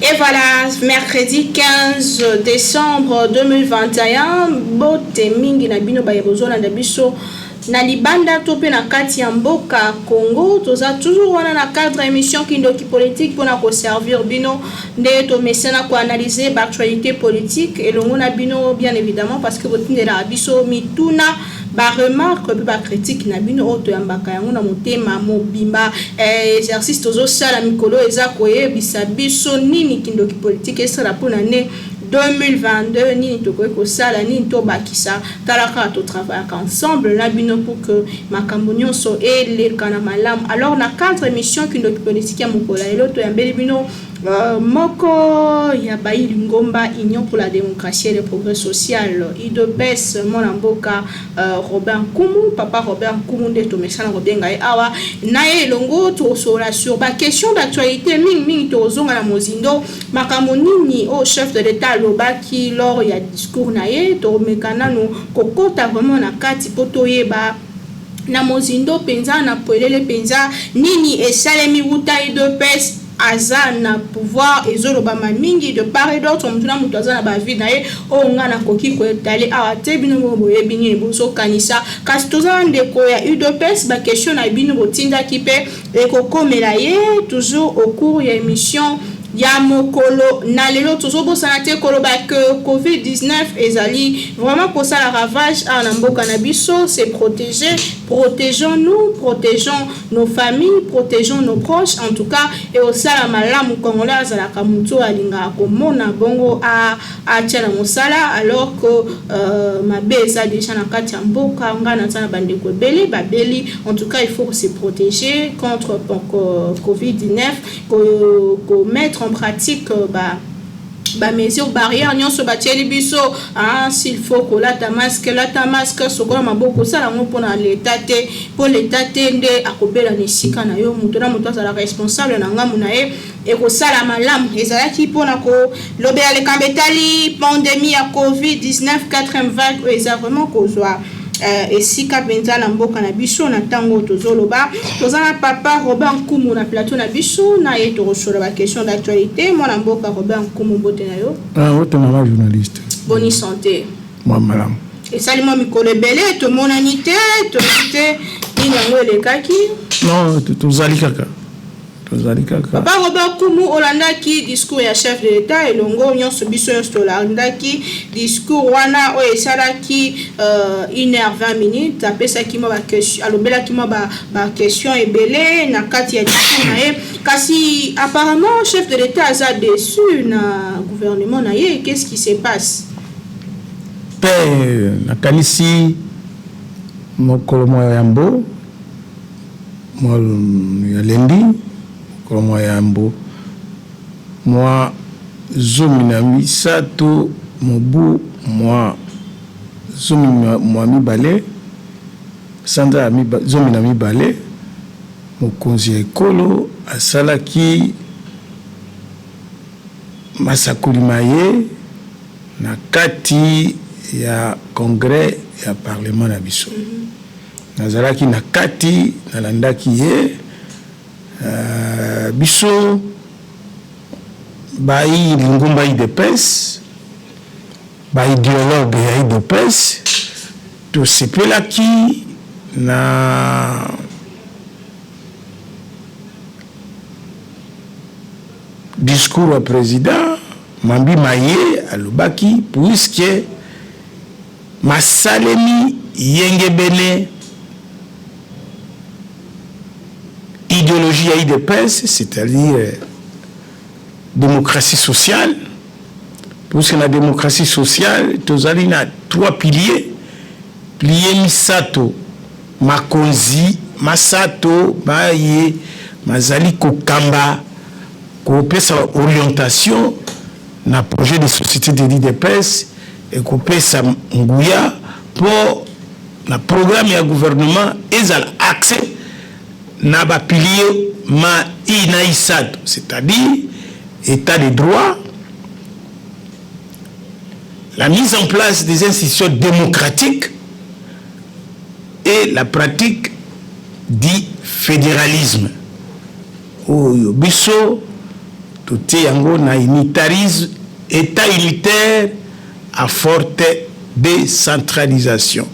Et voilà, mercredi 15 décembre 2021, bote mingi na bino baye bozolanda biso na libanda to mpe na kati ya mboka Congo. Toza toujours wana na cadre émission Kindoki Politique mpona koservir bino nde tomesana koanalyse baactualité politique elongo na bino, bien évidemment, parce que botindelaka biso mituna, baremarque mpe bacritique na bino oyo toyambaka yango na motema mobimba. Exercice tozosala mikolo eza koyebisa biso nini Kindoki Politique esala mpona ne 2022, nini tokoki kosala, nini tobakisa. Tala kaka, totravaillaka ensemble na bino pour que makambo nyonso eleka na malamu. Alors, na cadre émission Kindoki Politique ya mokolo ya lelo, toyambeli bino moko ya bayi lingomba Union pour la démocratie et le progrès social, UDPS, mwana mboka Robert Nkumu. Papa Robert Nkumu nde tomesana kobenga ye awa. Na ye elongo tosolola sur baquestion d'actualité mingimingi. Tozonga na mozindo makambo nini oyo chef de l'État alobaki lors ya discours na ye. Tomeka nanu kokota vraiment na kati mpo toyeba na mozindo mpenza, na polele mpenza, nini esalemi wuta UDPS aza na pouvoir. Ezolobama mingi de part et d'autre, motu na moto aza na baavis na ye oyo nga nakoki koetale awa te. Bino moko boyebi nini bozokanisa. Kasi toza na ndeko ya UDPS, baquestion na bino botindaki mpe ekokomela ye toujours au cours ya émission ya mokolo na lelo. Tozobosana te koloba ke COVID-19 ezali vraiment kosala ravage awa na mboka na biso. Se protéger, protégeons nous, protégeons nos familles, protégeons nos proches. En tout cas, ekosala malamu. Congolais azalaka motu oyo alingaka komona bongo atia na mosala, alors que mabe eza déjà na kati ya mboka. Ngai naza na bandeko ebele babeli. En tout cas, il faut se protéger contre COVID-19, ko mettre en pratique ba bamesure barrière nyonso batieli biso. S'il faut kolata masque, lata masque, sokola maboko, osala yango mpona leta te, mpo leta te nde akobela na esika na yo. Moto na moto azala responsable na ngambu na ye, ekosala malamu. Ezalaki mpona kolobela likambo etali pandémie ya COVID-19, 4e vague oyo eza vraiment kozwa esika mpenza na mboka na biso na ntango oyo tozoloba. Toza na papa Robert Nkumu na plateau na biso, na ye tokosola baquestion d'actualité. Mwana mboka Robert Nkumu, mbote na yo. Ah, mbote, mama journaliste. Boni santé? Mwa malamu. Esali mwa mikolo ebele tomonani te, toyebi te nini yango elekaki. Non, tozali kaka, tozali kaka. Papa Robert Kumu, olandaki discours ya chef de l'État elongo nyonso, biso nyonso tolandaki discours wana oyo esalaki 1 heure 20 minutes. Apesaki mwa baquestion, alobelaki mwa baquestion ebele na kati ya discours na ye. Kasi apparemment chef de l'État aza déçu na gouvernement na ye. Qu'est-ce qui se passe? Mpe nakanisi mokolo mwa yambo mwa ya lendi, mokolo mwa yambo mwa 13 mobu mwa 12, sanza ya 12, mokonzi ya ekolo asalaki masakoli ma ye na kati ya congrès ya parlement na biso. Nazalaki na kati, nalandaki ye. Biso bayi lingomba UDPS, baidéologue ya UDPS, tosepelaki na discours ya président. Mambi maye alobaki, puisque masalemi yengebene idéologie ya UDPS, c'est-à-dire démocratie sociale, puisque na démocratie sociale tozali na trois piliers, pilier misato, makonzi masato baye mazali kokamba, kopesa orientation na projet de société de l'UDPS, ekopesa nguya mpo na programme ya gouvernement ezala accès na bapilier ma i na isato, c'est-à-dire état de droit, la mise en place des institutions démocratiques et la pratique du fédéralisme oyo biso. Totie yango na unitarisme, etat unitaire à forte decentralisation.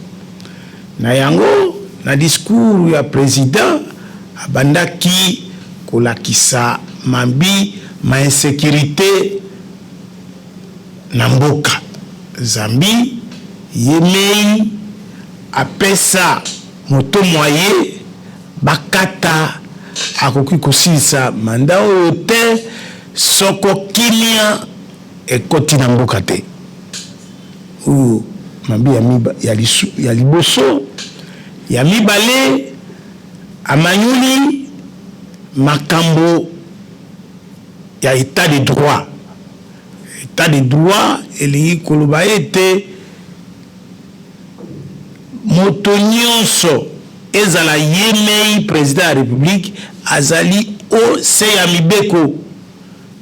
Na yango, na discours ya president, abandaki kolakisa mambi ma insecurite na mboka. Zambi ye mei apesa moto mwa ye bakata akoki kosilisa mandat oyo te soko kimia ekoti na mboka te. Oyo mambi ya liboso. Ya mibale, amanyoli makambo ya etat de droit. Etat de droit elingi koloba ete moto nyonso, ezala ye mei president ya republique, azali o se ya mibeko.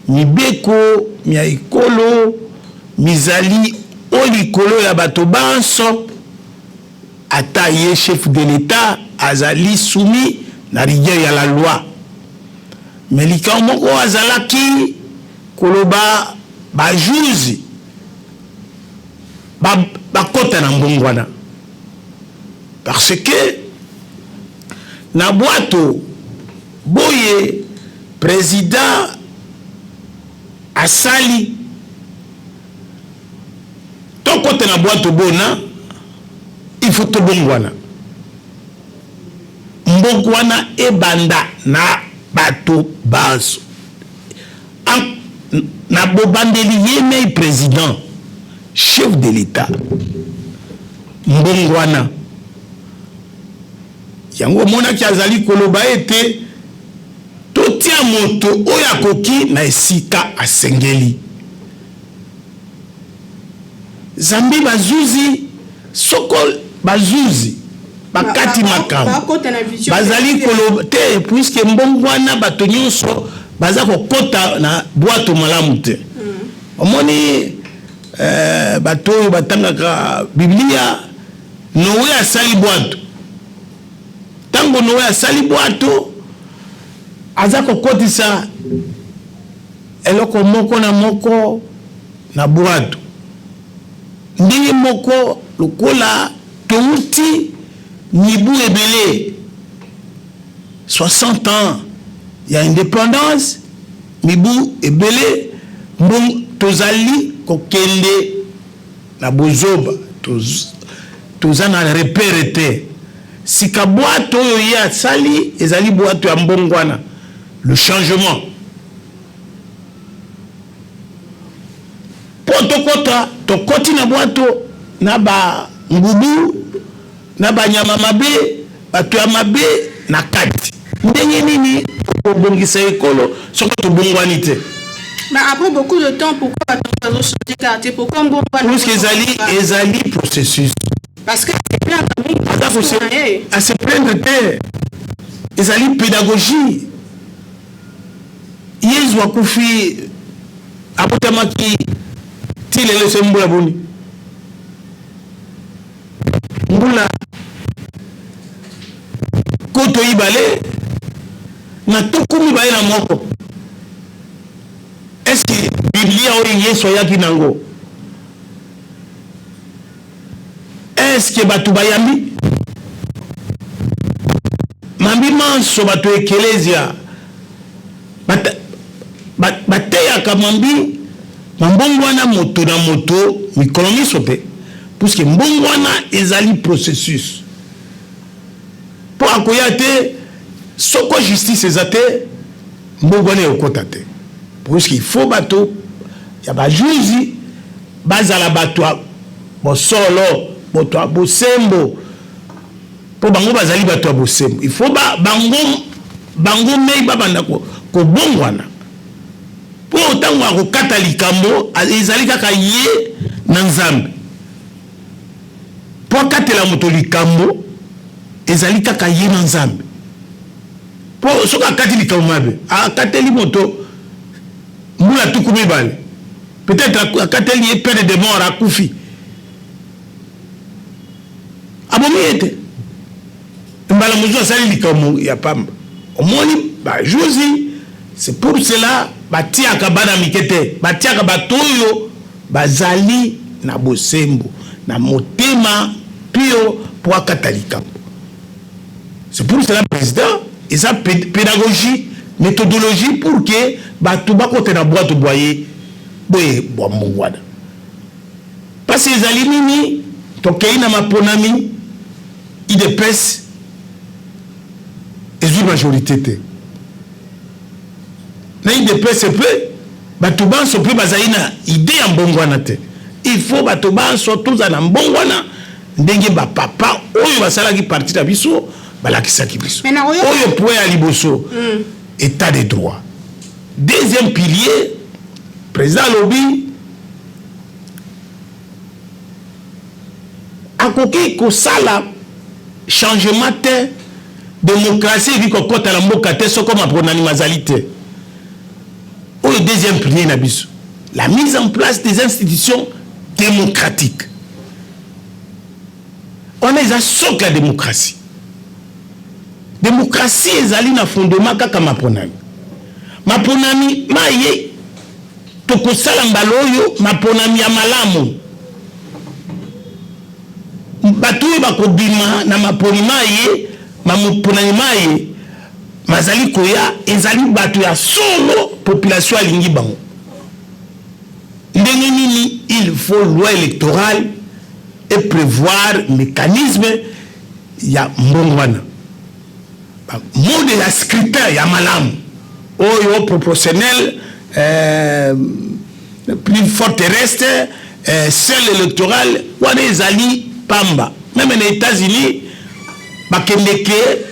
Mibeko mya ekolo mizali o likolo ya bato banso, ata ye chef de l'Etat azali soumis na rigueur ya la loi. Mais likambo moko azalaki koloba, ba juges bakota na mbongwana, parce que na bwato boye president asali tokota na bwato bona, il faut tobongwana. Mbongwana ebanda na bato banso. Na bobandeli ye mei president, chef de l'Etat, mbongwana yango omonaki azali koloba ete totia moto oyo akoki na esika asengeli. Zambi bazuzi, soko bazuzi bakati makambo bazali koloba te, puisque mbongwana bato nyonso baza kokota na bwato malamu te. Omoni bato oyo batangaka Biblia, Noe asali bwato. Tango Noe asali bwato, aza kokotisa eloko moko na moko na bwato. Ndenge moko lokola towuti mibu ebele, 60 ans ya independance, mibu ebele, mbongo tozali kokende na bozoba, toza na repere te. Sika bwato oyo ye asali ezali bwato ya mbongwana, le changement. Po tokota, tokoti na bwato na ba ngubu, na ba nyama mabe, bato ya mabe na kati. Ndenge nini tokobongisa ekolo soki tobongwani te? Mais après beaucoup de temps, pourquoi bato bazo changer quartier? Pourquoi mbongwana? Puisque ezali processus. Parce que c'est plein de à se plaindre te. Ezali pédagogie. Yezu akufi, abotamaki ti lelo se mbula boni? Mbula koto ibale na 21. Est-ce que Biblia oyo Yesu ayaki nango, est-ce que bato bayambi mambi manso? Bato ekelezia bateyaka mambi mambongwana moto na moto mikolo miso te, puisque mbongwana ezali processus. Mpo akoya te soko justice eza te, mbongwana ekokota te, puisque il faut bato ya bajuzi bazala bato ya bosolo, bato ya bosembo, mpo bango bazali bato ya bosembo. Il faut bango mei babanda kobongwana, mpo ntango akokata likambo ezali kaka ye na Nzambe. Mpo akatela moto likambo ezali kaka ye na Nzambe, mpo soki akati likambo mabe, akateli moto mbula 20, peut-être akateli ye peine de mort, akufi, abomi ye te, mbala mosusu asali likambo ya pamba. Omoni bajuzi, c'est pour cela. Batiaka bana mike te, batiaka bato oyo bazali na bosembo, na motema pio mpo akata likambo. C'est pour cela, président, eza pédagogie, méthodologie pour que bato bakota na bwato bwaye boye bwa mbongwana. Mpasi ezali nini? Tokei na maponami, UDPS ezwi majorité te. Na UDPS mpe bato banso mpe bazali na idée ya mbongwana te. Il faut bato banso tozala na mbongwana, ndenge bapapa oyo basalaki parti na biso balakisaki biso. Oyo point ya liboso, état de droit. Deuxième pilier, président alobi akoki kosala changement te, démocratie ekoki kokɔta na mboka te soko maponami mazali te. Oyo deuxième pilier na biso, la mise en place des institutions démocratiques. Wana eza socle ya démocratie. Démocratie ezali na fondement kaka maponami. Maponami maye tokosala mbala oyo, maponami ya malamu, bato oyo bakobima na maponi maye, maponami maye mazali koya, ezali bato ya solo population alingi bango. Ndenge nini? Il faut loi électorale et prévoir mécanisme ya mbongo wana, mode ya scrutin ya malamu oyo proportionnel, plus forte reste, seul électoral, wana ezali pamba. Même na États-Unis bakendeke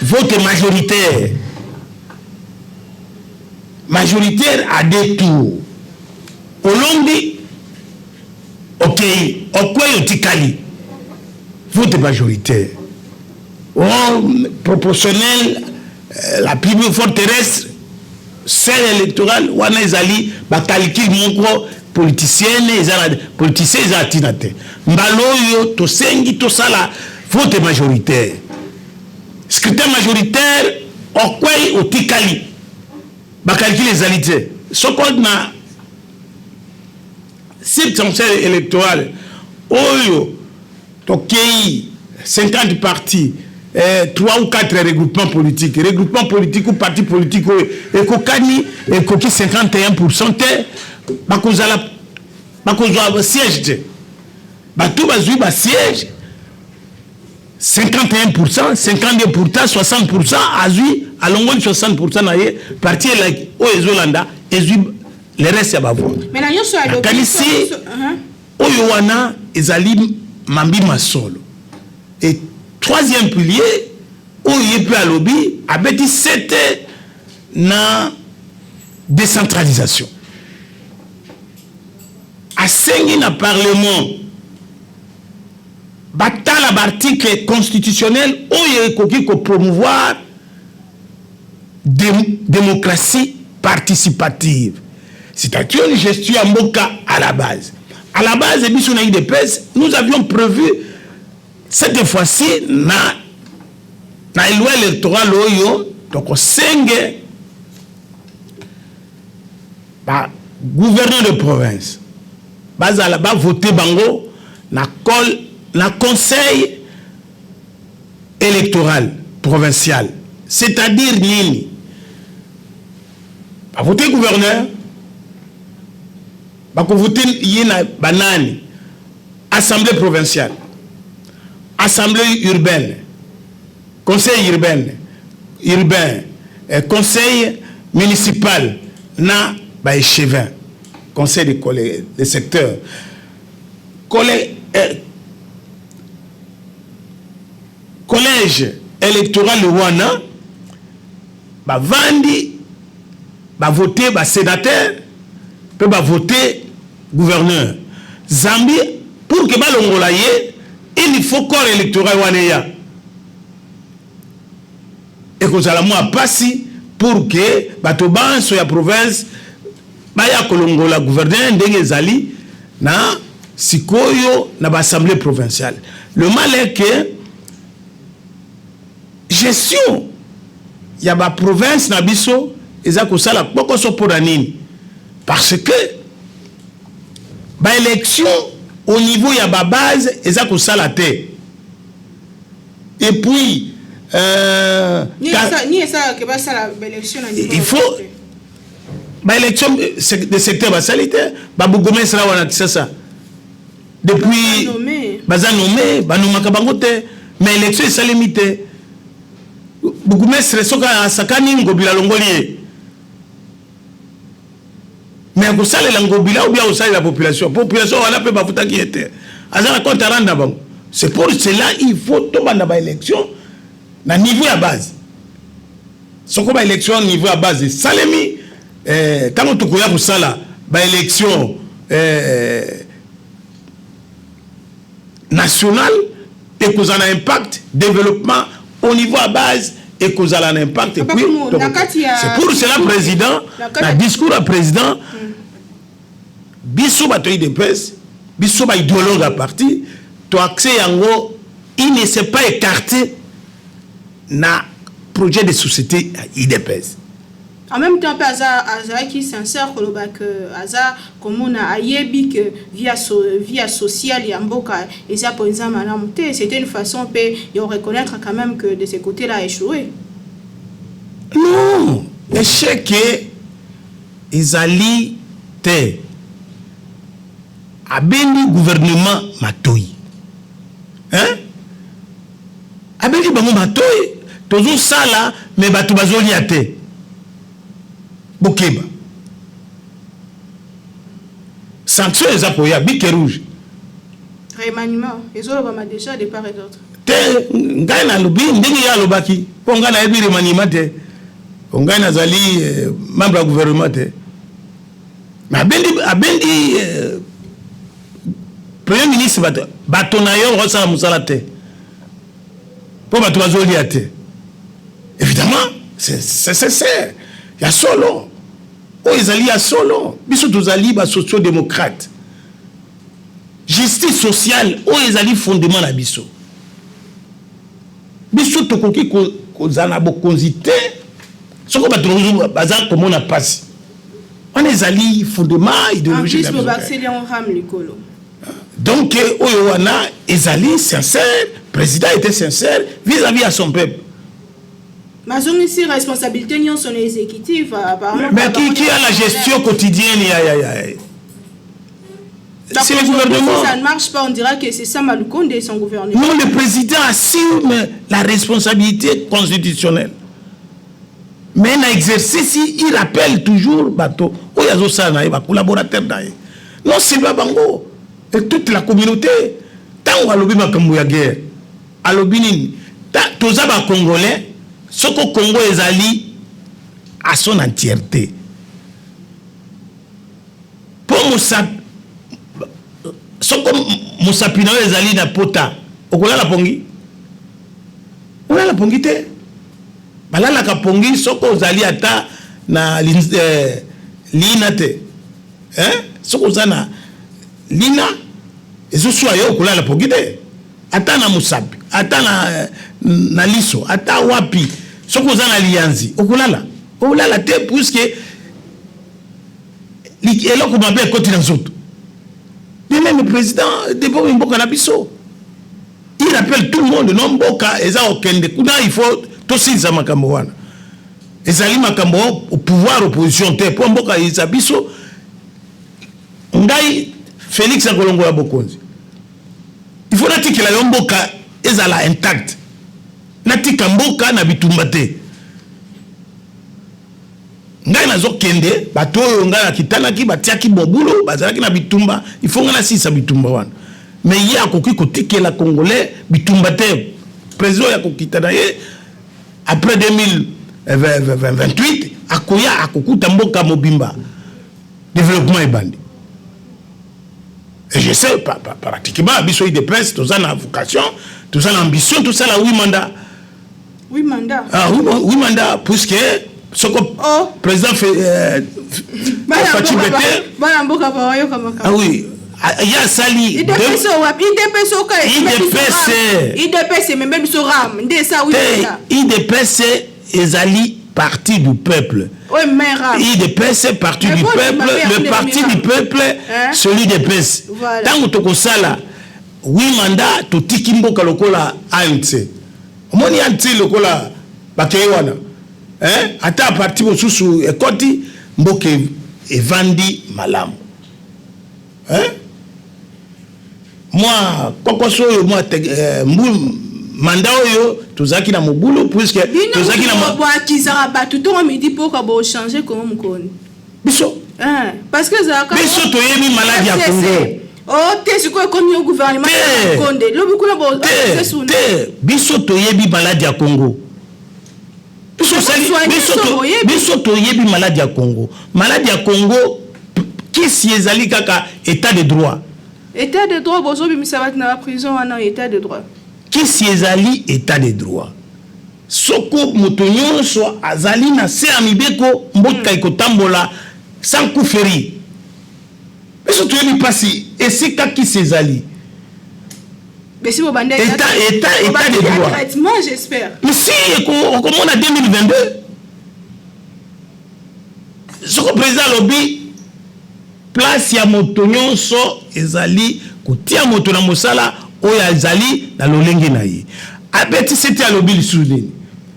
vote majoritaire, majoritaire à deux tours. Olongi, okei, okwei, otikali. Vote majoritaire o proportionnel, la plus forte reste, seul électoral, wana ezali bacalcul moko politicienne, eza na politicien, eza ntina te. Mbala oyo tosengi tosala vote majoritaire, scrutin majoritaire, okwei, otikali, bacalcul ezali te. Soko na circonstance électorale oyo tokei 50 partis, 3 ou 4 regroupements politiques, regroupement politique ou parti politique oyo ekokani, ekoki 51 te, bakozala, bakozwa siège te. Bato bazwi basiège 51, 52, 60, azwi, alongoli 60 na ye, parti oyo ezolanda ezwi le reste ya bavoix. Nakanisi oyo wana ezali mambi masolo. Et troisième pilier oyo ye mpe alobi, abeti sete na décentralisation. Asengi na parlement batala baarticle constitutionnel oyo ekoki kopromouvoir démocratie participative, c'est-à-dire une gestion ya mboka à la base. À la base, biso na UDPS, nous avions prévu cette fois-ci na loi électorale oyo tokosenge bagouverneur de province bazala bavote bango na conseil électoral provincial. C'est-à-dire nini? Bavote gouverneur, bakovote ye na banani? Assemblée provinciale, assemblée urbaine, conseil urbain, conseil municipal na baéchevin, conseil de secteur, collège électoral wana bavandi, bavote basénateur mpe bavote gouverneur. Zambi pour que balongola ye, il faut corps électoral wana eya. Ekozala mwa pasi pour que bato banso ya province baya kolongola gouverneur ndenge ezali na sikoyo na baassemblée provinciale. Le mal est que gestion ya baprovince na biso eza kosala kpokoso mpo na nini? Parce que baélection au niveau ya babase eza kosala te. Et puis Ni esalaka basala baélection na niveau? Il faut baélection de secteur. Basali te. Babourgmestre awa na Kisasa, depuis baza nommé, banomaka bango te, mais élection esalemi te. Bourgmestre soki asakani, Ngobila alongoli ye. Mais akosalela Ngobila ou bien akosalela population? Population wana mpe bafutaki ye te, aza na compte à rendre na bango. C'est pour cela il faut tobanda baélection na niveau ya base. Soko baélection niveau ya base esalemi, ntango tokoya kosala baélection nationale, ekozala na impact. Développement au niveau ya base ekozala na impact. Et puis c'est pour cela, président, na discours ya président, biso bato UDPS, biso baidéologue ya parti, toaxe yango. Il ne s'est pas écarté na projet de société ya UDPS. En même temps mpe azalaki sincère koloba ke aza komona, ayebi ke vie sociale ya mboka eza mpenza malamu te. C'était une façon mpe ya reconnaître quand même que de ce côté là échoué. Non, échec ezali te. Abendi gouvernement matoi, hein? Abendi bango matoi. Tozosala, mais bato bazolia te. Bokeba, sanction eza koya, bic rouge. Remaniement ezolobama déjà de part et d'autre. Te, ngai nalobi ndenge ye alobaki, mpo ngai nayebi remaniement te, ngai nazali membre ya gouvernement te. Mais abendi premier ministre, bato na yo bakosala mosala te mpo bato bazolia te. Évidemment, c'est sincère, ya solo. Oyo ezali ya solo. Biso tozali basociodémocrate. Justice sociale oyo ezali fondement na biso. Biso tokoki kozala na bokonzi te soko bato baza komona mpasi. Wana ezali fondement idéologique. Donc oyo wana ezali sincère. Président était sincère vis-à-vis à son peuple. Bazongisi responsabilité nyonso na exécutif. Mais qui a la gestion quotidienne? Ya, c'est le gouvernement. Si ça ne marche pas, on dira que c'est Sama Lukonde et son gouvernement. Non, le président assume la responsabilité constitutionnelle. Mais dans l'exercice, il appelle toujours bato oyo azosala na ye, bacollaborateur na ye. Non seulement bango, et toute la communauté. Ntango alobi makambo ya guerre, alobi nini? Toza bacongolais. Soko Congo ezali à son entièreté, mpo soko mosapi na yo ezali na pota, okolala pongi? Olala pongi te. Balalaka pongi soko ozali ata na lina te, eh? Soko oza na lina ezoswa yo, okolala pongi te. Ata na mosapi, ata na liso, ata wapi, soki oza na liyanzi, okolala? Okolala te, puisque eloko mabe ekoti na nzoto. De même, président, depuis mboka na biso, il appelle tout le monde. No, mboka eza kokende kuna, il faut tosilisa makambo wana. Ezali makambo pouvoir opposition te, mpo mboka eza biso. Ngai Félix akolongola bokonzi, il faut natikela yo mboka ezala intact, natika mboka na bitumba te. Ngai nazokende, bato oyo ngai nakitanaki batiaki mobulu, bazalaki na bitumba, il faut ngai nasilisa bitumba wana. Mais ye akoki kotikela Congolais bitumba te. Président oyo akokita na ye après 2028, akoya akokuta mboka mobimba développement ebandi. Et je sais pratiquement, biso UDPS toza na vocation, toza na ambition tosala huit mandat. Huit mandat? Ah, huit mandat, puisque soko oh. Président Fatshi Bete Bana mboka bayoka makambo. Ah oui, ye asali UDPS wapi? UDPS oka UDPS. UDPS ememe biso ram nde esa huit mandat. UDPS ezali. Parti du peuple. Oui, UDPS, parti du peuple, le parti du peuple, hein? C'est l'UDPS. Ntango tokosala 8 mandat, totiki mboka lokola ANC. Omoni ANC lokola bakei wana. Hein? Ata parti mosusu ekoti, mboka evandi malamu. Hein? Mwa kokoso oyo mwa mbu mandat oyo tozalaki na mobulu puisque tozalaki na boakizaka bato ntongo midi mpoka bochange kongo mokoni biso parce que ezalaka biso toyebi maladi ya Congo. Oh te, sikoyo ekomi yo gouvernement Konde lobi kuna te, biso toyebi maladi ya Congo. Biso toyebi maladi ya Congo. Maladi ya Congo kisi ezali kaka état de droit. État de droit, bozobimisa bato na baprison wana, état de droit. Kisi ezali état de droit. Soko moto nyonso azali na se ya mibeko, mboka ekotambola sans coup férir. Biso toyebi mpasi esika kisi ezali. État de droit. Traitement, j'espère. Mais si okomona 2022 soko président alobi place ya moto nyonso ezali kotia moto na mosala oyo azali na lolenge na ye. Abetisi te, alobi lisusu nini?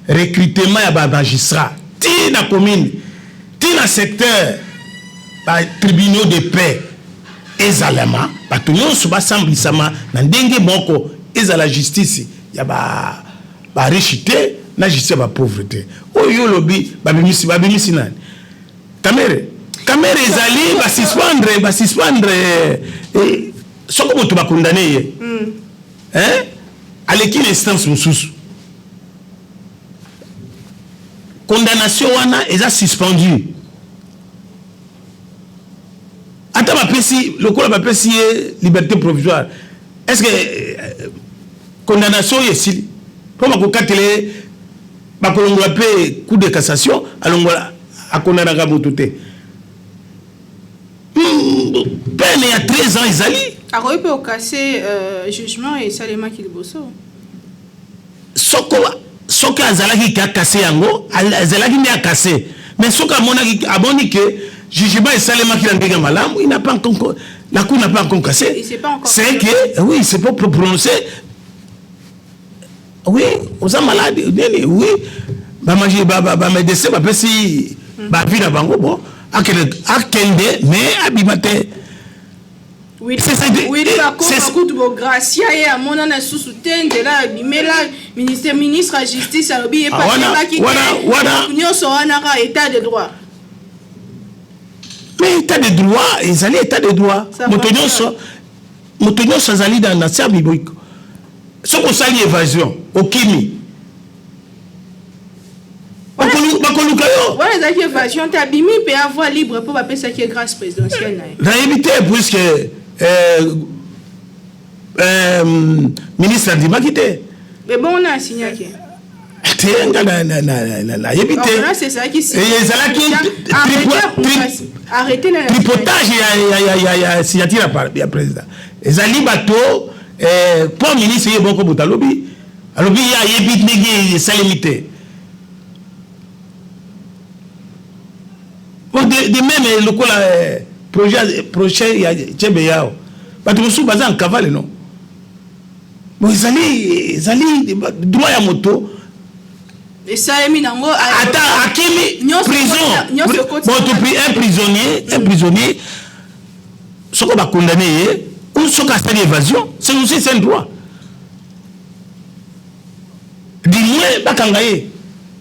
Recrutement ya bamagistrat ti na commune, ti na secteur, batribunaux de paix ezalama, bato nyonso basamblisama na ndenge moko, ezala justice ya bariche te na justice ya bapauvre te. Oyo olobi babimisi, babimisi nani? Kamerhe. Kamerhe ezali basuspendre. Soko moto bakondane ye, aleki na instance mosusu, condamnation wana eza suspendu. Ata bapesi, lokola bapesi ye liberté provisoire, est ce que condamnation oyo esili? Mpo bakokatela ye, bakolongola mpe cour de cassation alongola, akondanaka moto te. Peine ya 13 ans ezali. Akoki mpe okase jugement esalemaki liboso. Soko soki azalaki ke akase yango, azalaki nde akase. Mais soki amonaki, amoni ke jugement esalemaki na ndenge malamu, il n'a pas encore, la cour n'a pas encore cassé. C'est que oui, c'est pas pour prononcer. Oui, oza malade nini, oui, bamédecin bapesi baavis na bango, bon, akende, akende, mais abima te. Willy Bakoma kutu bogracia ye, amonana susu te, nzela abimela. Ministre ya justice alobi ye pasebaki te. Nyonso wana kaka état de droit. Mais état de droit ezali état de droit. Moto nyonso azali na se ya mibeko. Soki osali évasion, okimi, bakoluka yo. Wana ezalaki évasion te, abimi mpe a voie libre mpo bapesaki ye grâce présidentielle na ye. Nayebi te, puisque ministre andimaki te. Ebongo na asignaki? Te, nga nayebi te. Ezalaki tripotage ya signature ya président. Ezali bato mpo ministre ye moko moto alobi ye ayebi ndenge esalemi te. Bon, de même lokola projet ya Chebeya, bato mosusu baza en cavale. Non, bon, ezali droit ya moto. Esalemi nango. Ata akimi prison, bon, un prisonnier soko bakondamne ye ou soki asali évasion, c'est aussi, c'est un droit. Du moins bakanga ye,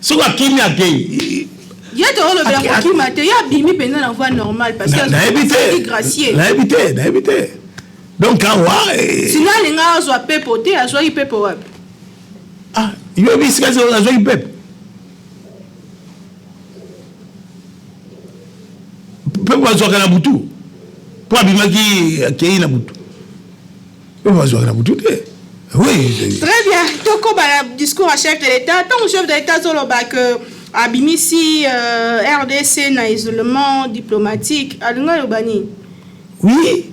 soki akimi, akei. Ye toolobela kokima te, ye abimi mpenza na voie normale parce que nayebi te. Gracié. Nayebi te, nayebi te. Donc awa Sino alinga azwa pepo te, azwaki pepo wapi? Ah, yoyebi esika azwaki pepo? Pepo azwaka na butu, mpo abimaki akei na butu. Pepo azwaka na butu te, oui. Très bien, tokoba na discours ya chef de l'État. Ntango chef de l'État azoloba ke abimisi RDC na isolement diplomatique, alingi aloba nini? Oui.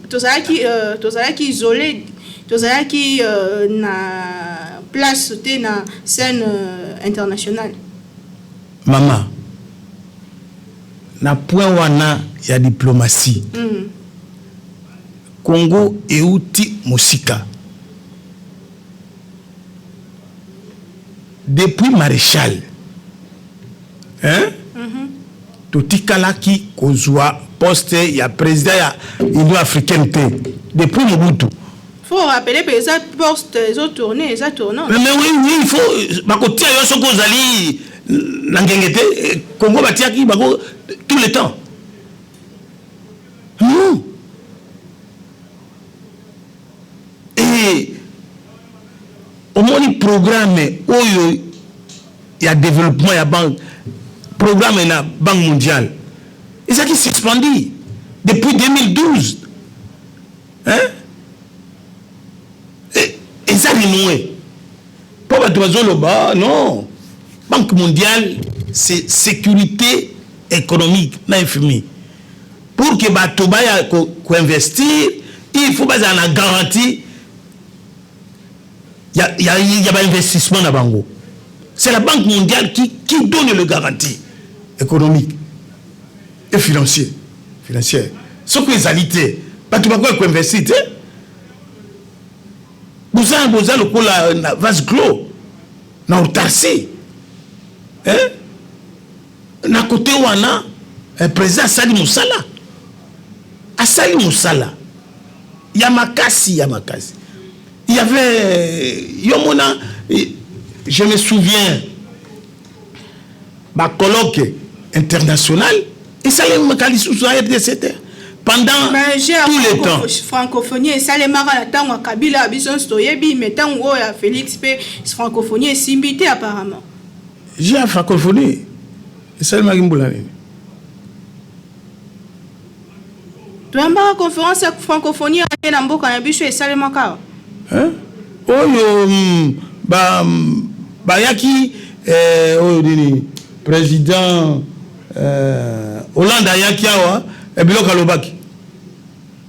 Tozalaki isolé, tozalaki na place te na scène. internationale. Mama, na point wana ya diplomatie, Congo euti mosika. Depuis Maréchal, hein? Totikalaki kozwa poste ya président ya Union africaine te depuis Mobutu. Faut rappeler mpe eza poste ezotourne, eza tournant. Mais oui, il faut bakotia yo soki ozali na ngenge te. Congo batiaki bango tout le temps, non? Et omoni programme oyo ya développement ya banque, programme na Banque mondiale ezalaki suspendu depuis 2012, hein? Eza renoué mpo bato bazoloba non, Banque mondiale, c'est sécurité économique na FMI. Pour que bato baya koinvestir, il faut bazala na garantie ya bainvestissement na bango. C'est la Banque mondiale qui donne le garantie économique et financière. Soki ezali te, bato bakoya koinvestir te. Boza lokola na vase clos, na autarcie, hein? Na kote wana, président asali mosala, asali mosala ya makasi, ya makasi. Il y avait, yo mona, je me souviens, bacolloque international esalemaka lisusu na RDC te pendant tout le temps. Francophonie esalemaka na ntango ya Kabila, biso nyonso toyebi, mais ntango oyo ya Félix mpe francophonie esimbi te apparemment. Jeu ya francophonie esalemaki mbula nini? Toyambaka conférence ya francophonie ake na mboka na biso, esalemaka awa. Oyo bayaki, oyo nini, président Hollande ayaki awa, biloko alobaki,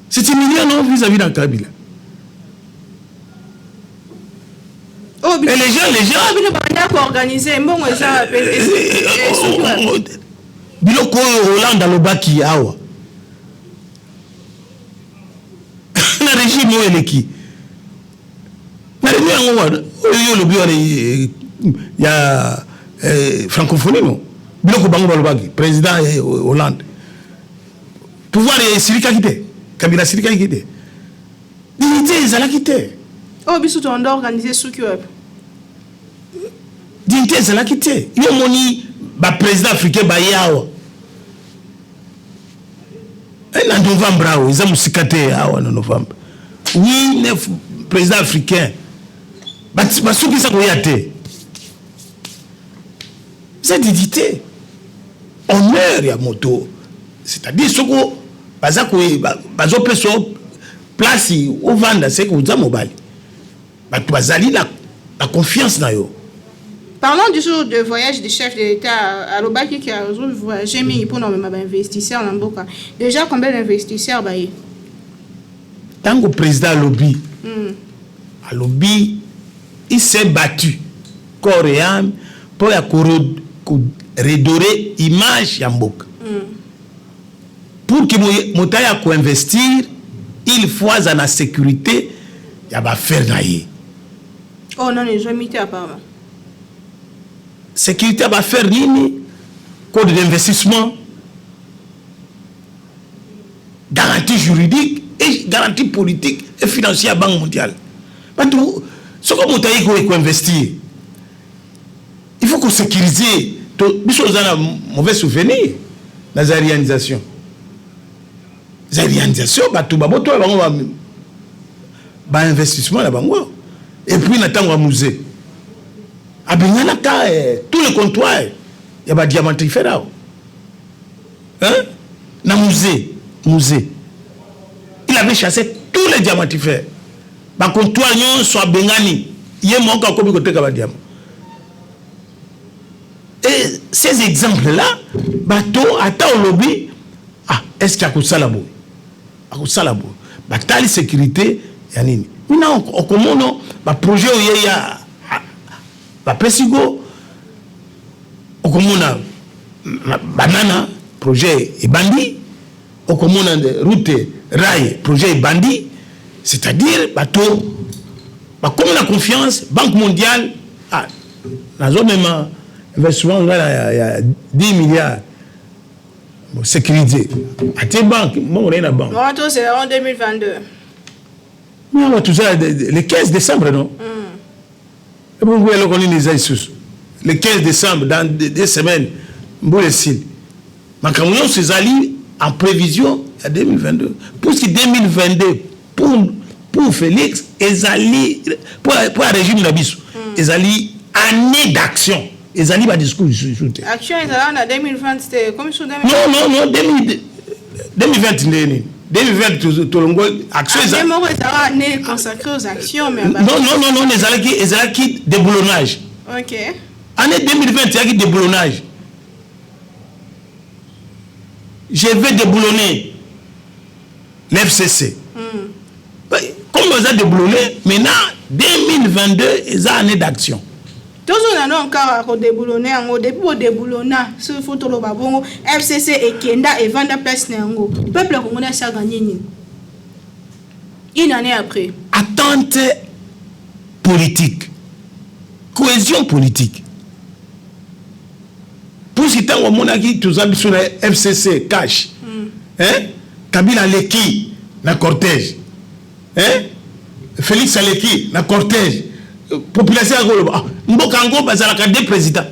c'est humiliant, non, vis-à-vis na Kabila. Et les gens bino banda koorganize, mbongo eza? Biloko oyo Hollande alobaki awa na régime oyo eleki, na réunion yango wana oyo yo olobi wana ya francophonie, no, biloko bango balobaki, président Hollande, pouvoir esilikaki te, Kabila asilikaki te, dignité ezalaki te. Oyo biso toanda organise soki wapi? Dignité ezalaki te. Yo omoni baprésident africain baye awa na novembre awa, eza mosika te, awa na novembre, oui, neuf président africain basukisa koya te. Eza dignité, honneur ya moto, c'est-à-dire soko baza bazopesa place ovanda, seke oza mobali, bato bazali na confiance na yo. Parlons du jour de voyage du chef de l'État. Alobaki ki azo voyage mingi mpona komema bainvestisseur na mboka. Déjà combien d'investisseurs baye? Ntango président alobi, alobi il s'est battu corps et âme mpo ya koredorer image ya mboka. Pour que moto aya koinvestir, il faut aza na sécurité ya baaffaire na ye. Oh non, ezwami te apparemment. Sécurité ya baaffaire nini? Code d'investissement, garantie juridique et garantie politique et financière ya Banque mondiale. Bato, soko moto ayi koinvestir, il faut kosécuriser. Biso oza na mauvais souvenir na zaïrianisation. Zaïrianisation, bato babotola bango bainvestissement na bango. Et puis na ntango ya Mzee, abenganaka tous les comptoirs ya badiamantifère awa, hein? Na Mzee, il avait chassé tous les diamantifères, bacomptoir nyonso abengani, ye moko akomi koteka badiamant. Et ces exemples là, bato ata olobi, ah, est ce que akosala boye, akosala boye, batali sécurité ya nini. Mina okomona baprojet oyo ye ya bapesi go. Okomona banana, projet ebandi. Okomona route rail, projet ebandi. C'est-à-dire bato bakomi na confiance. Banque mondiale, ah, nazomema investissement ngai ya 10 milliards. Bon, sécurité atie banque, mbongo na ye na banque. Bon, c'est en 2022. Mais awa toza le 15 décembre, non? Ebongo eloko nini eza lisusu? Le 15 décembre, dans 2 semaines, mbula esili. Makambo nyonso ezali en prévision ya 2022, puisque 2022 pour Félix ezali, pour ya régime na biso, ezali année d'action. Ezali badiscours lisusu te. Action ezalaka na 2020 te, comme sur 2020. Non, non, non, 2020 nde nini? 2020 tolongo action. Année moko ezalaka année consacrée aux actions, mais Non, non, non, non, ezalaki déboulonnage. Année 2020 ezalaki déboulonnage. Je vais déboulonner l'FCC. Comme eza déboulonné, maintenant 2022 eza année d'action. Tozona no kaka kodéboulonner yango. Depuis bodéboulonna, soki faut toloba bongo, FCC ekenda, evanda place na yango. Peuple congolais asaka nini une année après? Attente politique, cohésion politique, puisque ntango omonaki toza biso na FCC cash, hein? Kabila aleki na cortège, hein? Félix aleki na cortège, population yakoloba: ah, mboka yango bazalaka deux présidents.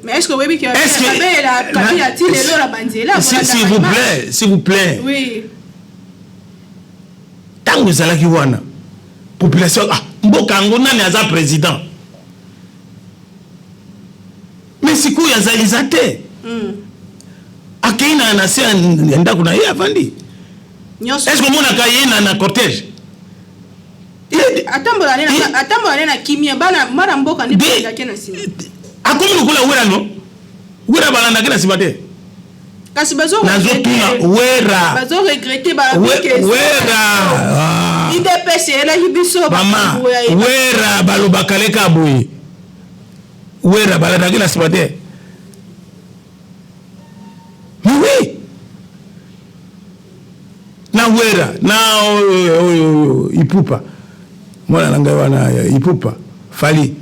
Mais est ce que oyebi ke babelela Kabila ti lelo na banzela? S'il vous plaît, s'il vous plaît. Oui. Ntango ezalaki wana, population: ah, mboka yango nani aza président? Mais sikoyo azaliza te. Akei na se ya ndako na ye, avandi. Est ce que omonaka ye na cortège? Atambola ne na kimia, bana mboka nde balandaki na nsima. Akomi lokola Wera, no? Wera balandaki na nsima te. Kasi Nazotuna Wera. Bazoregretter. Wera. UDPS eyelaki biso. Mama, Wera balobaka leka boye. Wera balandaki na nsima te. Mais oui, na Wera na oyo Ipupa, mwana na ngai wana Ipupa Fally,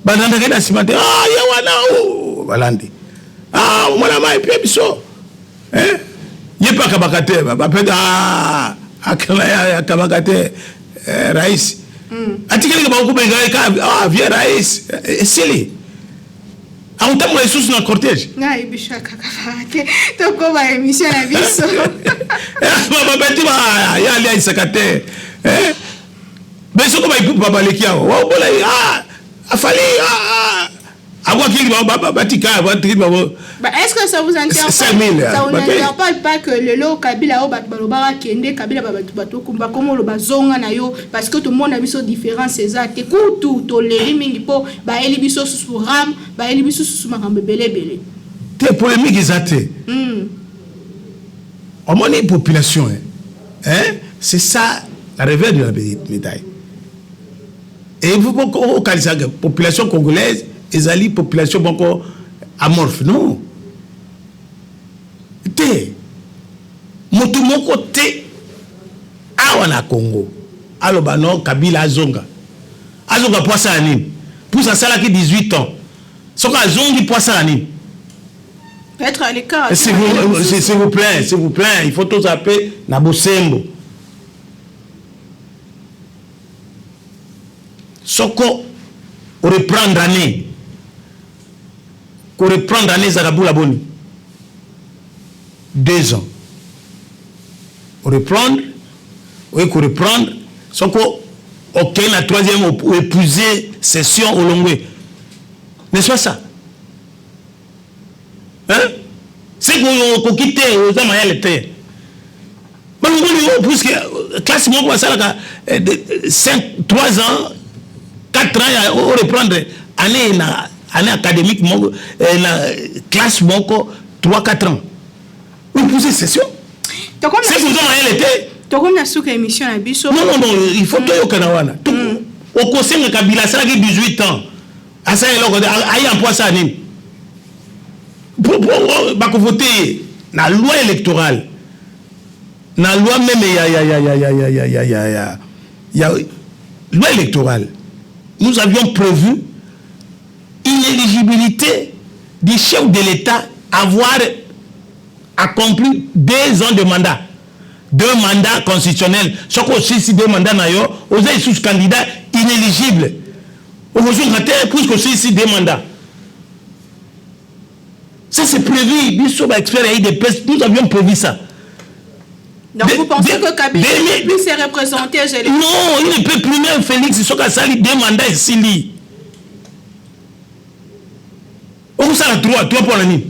balandaki na nsima te. Ah, ye wana balandi. Ah, mwana mai mpe biso ye mpe akabaka te. Bape akabaka te. Rais atikalika, bakobenga ka vieux rais. Esili, akotambola lisusu na cortège. Ngai biso kaka te, tokoba émission na biso. Babeti ye ali ayisaka te. Mais soko baipupa baleki awa, waobola afali akwakili batika batikili bango. Est-ce que ça vous interpelle, ça vous interpelle pas que lelo Kabila oyo bato balobaka kende, Kabila, bato bato bakoma oloba zonga na yo, parce que tomona biso différence eza te? Kutu toleli mingi mpo bayeli biso susu RAM, bayeli biso susu makambo ebele ebele. Te, polémique eza te. Omoni population, hein? C'est ça la revers de la médaille. Et vous okanisaka population congolaise ezali population moko amorphe? Non te, motu moko te awa na Congo aloba no Kabila azonga. Azonga po asala nini? Puisque asalaki 18 ans, soki azongi po asala nini? Être à l'écart. S'il vous, s'il vous plaît, s'il vous plaît, il faut tozala mpe na bosembo. Soko oreprendre année, koreprendre année ezalaka bula boni? 2 ans oreprendre, oye koreprendre. Soko okei na troisième, oépuise session, olongwe, n'est-ce pas ça, hein? C'est que okoki te, oza mayele te, balongoli yo, puisque classe moko basalaka 5, 3 ans, 4 ans ya oreprendre année na année académique moko, na classe moko 3, 4 ans oépuise session. C'est que oza mayele te. Tokomi na suka émission na biso. Non, non, non, il faut toyokana wana. Okosenga Kabila asalaki 18 ans, asala eloko te, ayi empo asala nini? Bakovote ye na loi électorale, na loi même ya loi électorale, nous avions prévu inéligibilité du chef de l'État avoir accompli 2 ans de mandat, deux mandats constitutionnels. Soki osilisi deux mandats na yo, oza lisusu candidat inéligible, okozonga te puisque osilisi deux mandats. Ça, c'est prévu. Biso baexpert ya UDPS, nous avions prévu ça. Donc vous pensez que Kabila ne peut plus se représenter? Non, il ne peut plus. Même Félix, soki asali deux mandats, esili. Okosala trois, trois mpona nini?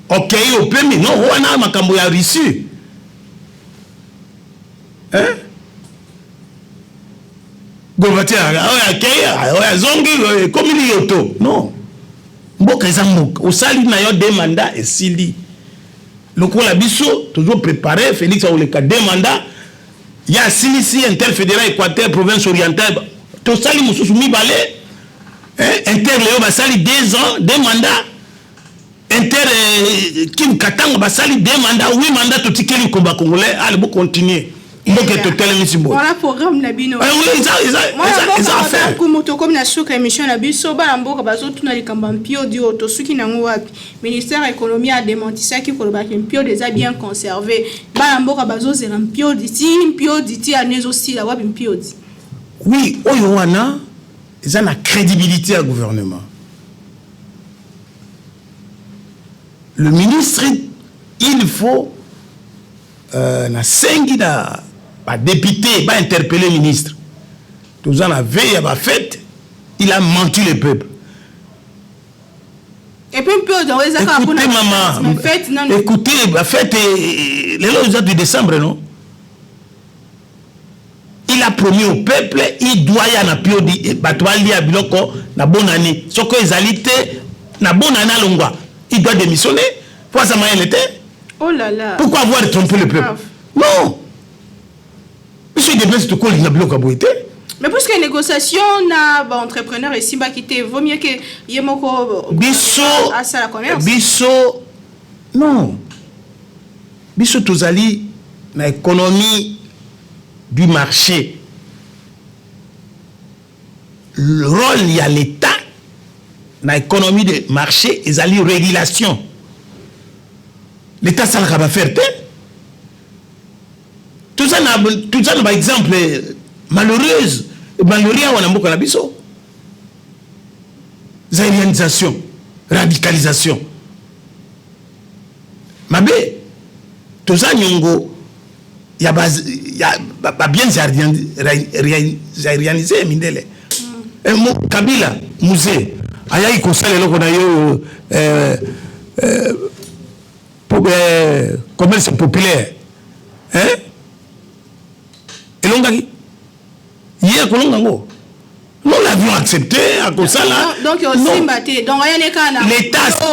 Okei, opemi. Non, wana makambo ya Russie, hein? Gorbatchev oyo akei, oyo azongi, ekomi liyoto. Non, mboka eza mboka. Osali na yo deux mandats, esili. Lokola biso tozoprépare, Félix akoleka deux mandats ya asilisi. Interfédéral Équateur, province orientale, tosali mosusu mibale. Inter leo basali 2 ans, deux mandats. Inter Kim Katanga basali deux mandats, huit mandats. Totikeli koba congolais, ale bocontinue mboka totelemisi boye. Voilà programme na bino. Eza affaire. Kumu, tokomi na suka émission na biso. Bana mboka bazotuna likambo ya mpiodi oyo tosuki nango wapi. Ministère ya économie adementisaki kolobaki mpiodi eza bien conservé. Bana mboka bazozela mpiodi ti mpiodi ti ane ezosila. Wapi mpiodi? Oui, oyo wana eza na crédibilité ya gouvernement. Le ministre, il faut nasengi na badéputé bainterpeller ministre. Toza na veille ya bafête, il a menti le peuple. Et puis mpiodi yango eza kaka mpona maman, écoutez, bafête lelo eza du décembre, non? Il a promis au peuple, il doit ya na piodi, bato balia biloko na bonne année. Soki ezali te na bonne année, alongwa, il doit démissionner po aza mayele te. Oh là là. Pourquoi avoir trompé le peuple? Non, biso UDPS tokolinga biloko ya boye te. Mais puisque négociation na baentrepreneur esimbaki te, vaut mieux que ye moko biso asala commerce. Biso non, biso tozali na économie du marché. Le rôle ya l'État na économie de marché ezali régulation. L'État asalaka baaffaire te. Toza na baexemple malheureuse, malheureux awa na mboka na biso: zaïrianisation, radicalisation mabe. Toza niongo ya babien zaïrianisé mindele. Kabila Mzee ayaki kosala eloko na ye oyo, commerce populaire, hein? Elongaki ye, akolonga yango. Nous l'avions accepté, akosala. Donc osimba te, donc ayani kaka na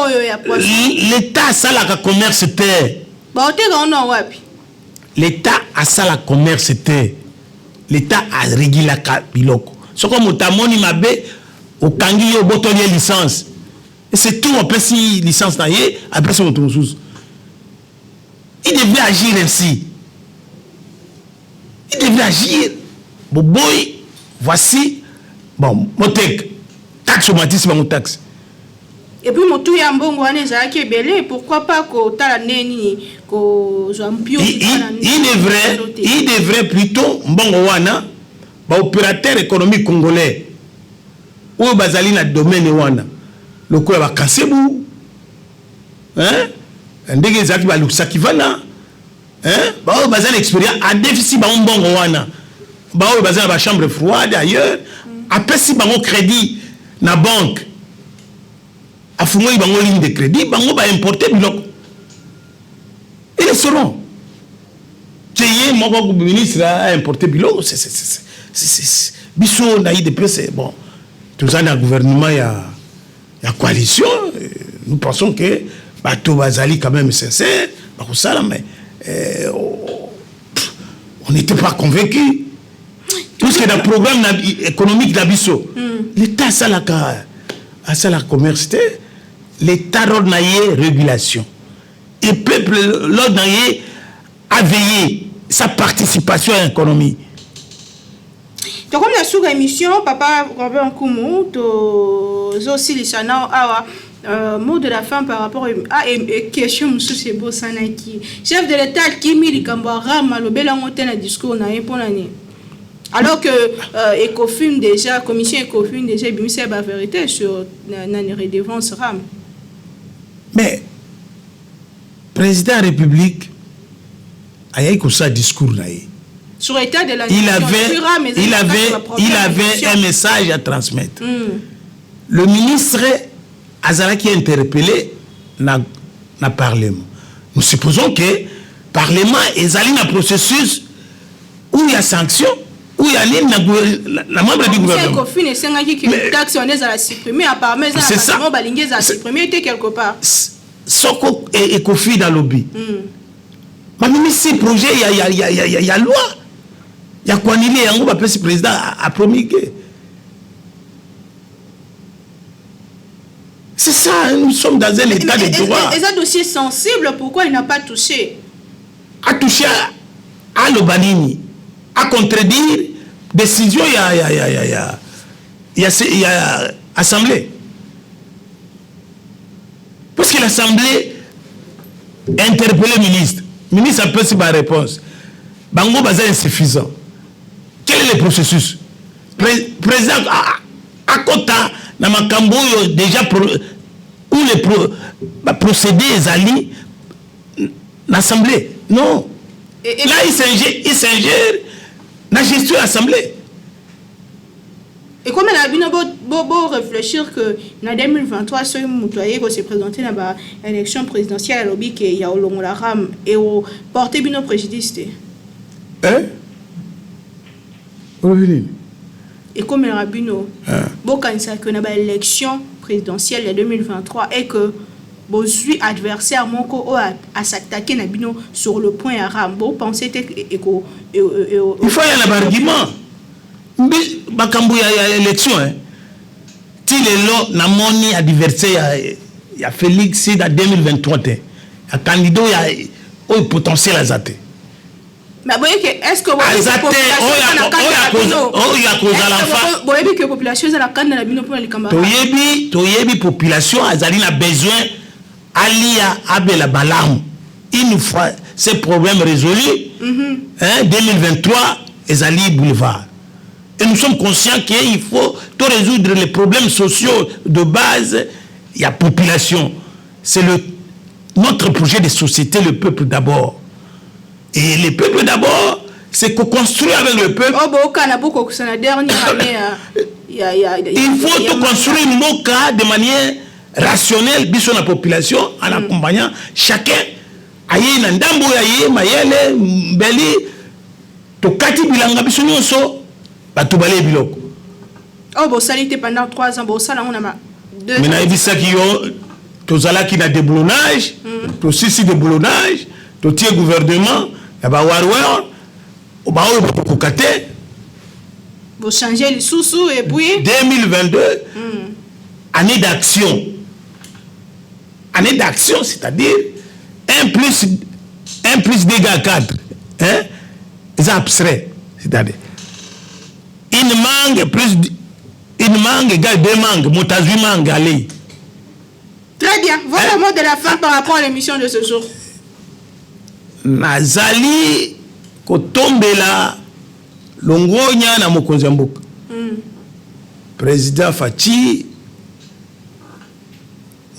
oyo ya poisson. L'État asalaka commerce te. Baoteka ono wapi? L'État asala commerce te. L'État arégulaka biloko. Soki moto amoni mabe, okangi ye, obotoli ye licence, et c'est tout. Opesi licence na ye, apesi moto mosusu. Il devait agir ainsi, il devait agir. Boboyi, voici. Bon, moteka taxe, omatisi bango taxe. Et puis motu ya mbongo wana ezalaki ebele, pourquoi pas kotala nde nini kozwa mpio? Il devrait plutôt mbongo wana, baopérateur économique congolais oyo bazali na domaine wana, lokola bakasebu, ndenge ezalaki balusaki wana, baoyo baza na expérience, adefisi bango mbongo wana. Baoyo baza na bachambre froide ailleurs, apesi bango crédit na banque, afungoli bango ligne de crédit, bango baimporte biloko. Ils seront te ye moko ministre aimporte biloko. Biso na UDPS, bon, toza na gouvernement ya coalition, nous pensons que bato bazali quand même sincère, bakosala. Mais on n'était pas convaincu, puisque na programme na, économique na biso, l'État asalaka Asala commerce te. L'État rôle na ye régulation. Et peuple l'ordre na ye a veillé sa participation à l'économie. Tokomi na suka émission, papa Robert Nkumu, tozosilisa nao awa. Mot de la fin par rapport à question mosusu ebosanaki. Chef de l'État akimi likambo ya RAM, alobeli yango te na discours na ye, mpona nini? Alors que Ecofin déjà, commission Ecofin déjà ebimisi ya bavérité sur nani, redevance RAM. Mais président ya République ayaki kosala discours na ye sur état de la il nation. avait, Puis RAM, il avait un message à transmettre. Le ministre azalaki interpellé na parlement. Nous supposons que parlement ezali na processus où il y a sanction, où il y a nini na membre du gouvernement. Ecofin esengaki ke taxe wana ezala supprimé, apparemment eza C'est na ça. bato balingi ezala supprimé te quelque part. Soko Ecofin alobi, bamimisi projet ya loi ya koannuler yango, bapesi président apromulgué. C'est ça, nous sommes dans un état de droit. Eza dossier sensible, pourquoi il n'a pas touché? A touché, aloba nini? A contredire décision ya assemblée, parce que l'assemblée interpellé ministre, ministre apesi baréponse, bango baza insuffisant. Quel est le processus? Président akota na makambo oyo déjà où le baprocédé ezali na assemblée? Non. Là, il s'ingère na gestion ya assemblée. Ekomi na bino bo réfléchir que na 2023, soki moto aye kose présenter na baélection présidentielle, alobi ke ya olongola RAM, eoporte bino préjudice te? Hein? Olobi nini? Ekomelaka bino Ah. bokanisa ke na baélection présidentielle ya 2023 et que bozwi adversaire moko oyo as'attaquer na bino sur le point ya RAM, bopense te eko Il faut ya na baargument. Makambo ya élection, hein. Ti lelo namoni adversaire ya Félix na 2023 te, ya candidat ya oyo potentiel aza te. Mais boyebi ke, est ce que Aza te, oyo akozala boyebi ke population eza na kanda na bino mpona likambo ya RAM? Toyebi population azali na besoin alia, abela malamu. Une fois ce problème résolu, hein, 2023 ezali boulevard. Et nous sommes conscients qu'il faut tout résoudre, les problèmes sociaux de base ya population. C'est le notre projet de société, le peuple d'abord. Et le peuple d'abord, c'est qu'on construit avec le peuple. Oyo bookana bokokisa na dernière année ya Il faut tout construire mboka de manière rationnelle, biso na population, en accompagnant chacun aye na ndambo ya ye mayele mbeli. Tokati bilanga, biso nyonso bato balie biloko. Oyo bosali te pendant 3 ans, bosala yango na ma deux Me nayebisaki yo, tozalaki na déboulonnage, tosisi déboulonnage, totie gouvernement ya bawarrior baoyo bakokoka te. Bochange lisusu et puis 2022, année d'action, année d'action, c'est-à-dire 1 plus 1 plus 2 égale 4, hein? Eza abstrait, c'est-à-dire une mangue plus une mangue égale deux mangues. Moto azwi mangue, alei. Très bien. Votre mot de la fin par rapport à l'émission de ce jour? Nazali kotombela longonya na mokonzi ya mboka, président Fatshi.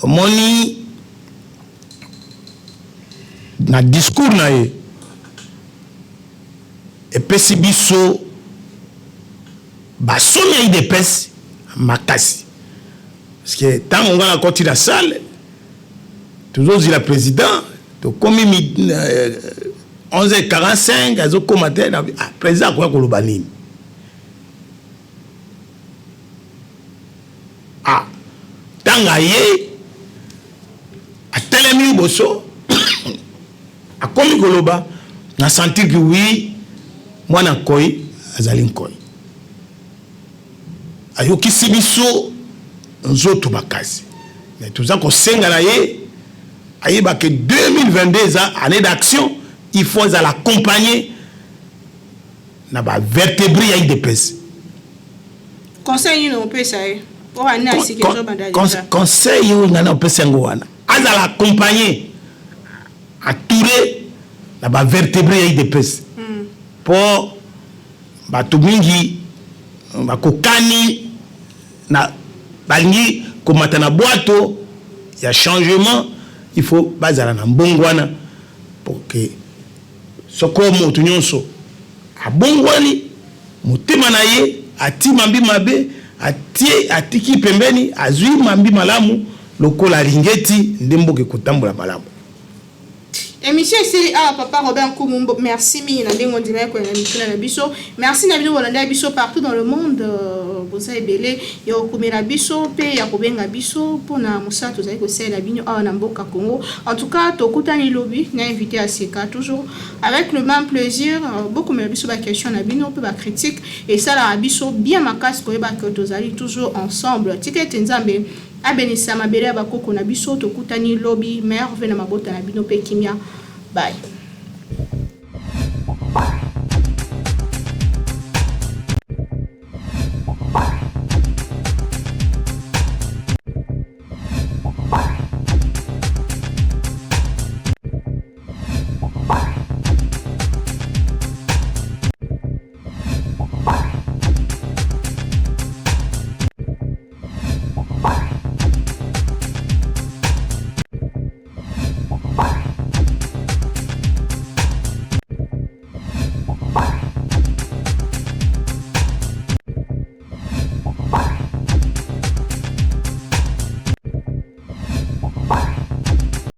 Omoni, na discours na ye epesi biso basomi ya UDPS makasi, parce que ntango nga nakoti na salle, tozozila président, tokomi 11h45, azokóma te. Ah, président akoya koloba nini? Ah, ntango aye, atelemi liboso, akomi koloba, na sentir que oui, mwana nkoi azali nkoi. Ayokisi biso Nzoto makasi, mais toza kosenga na ye ayeba ke 2022 eza année d'action. Il faut ezala accompagné na bavertébré ya UDPS. Conseil nini opesa ye mpo année ya sika ezobanda déjà? Conseil oyo ngai na opesa yango wana, azala accompagné, entouré na bavertébré ya UDPS, mpo bato mingi bakokani na balingi komata na bwato ya changement. Il faut bazala na mbongo wana pour que soko moto nyonso abongwani motema na ye, ati mambi mabe, atie, atiki pembeni, azwi mambi malamu lokola alingi eti nde mboka ekotambola malamu. Émission esili awa. Papa Robert Nkumu, merci mingi na ndenge ondimaki koyela mituna na biso. Merci na bino bolanda biso partout dans le monde. Boza ebele ya kokomela biso mpe ya kobenga biso mpona mosala tozali kosalela bino awa na mboka Congo. En tout cas, tokutani lobi na invité ya seka, toujours avec le même plaisir. Bokomela biso baquestion na bino mpe bacritique, esalaka biso bien makasi koyeba ke tozali toujours ensemble. Tika ete Nzambe abenisa mabele ya bakoko na biso. Tokutani lobi. Merve na mabota na bino mpe kimia. Bye.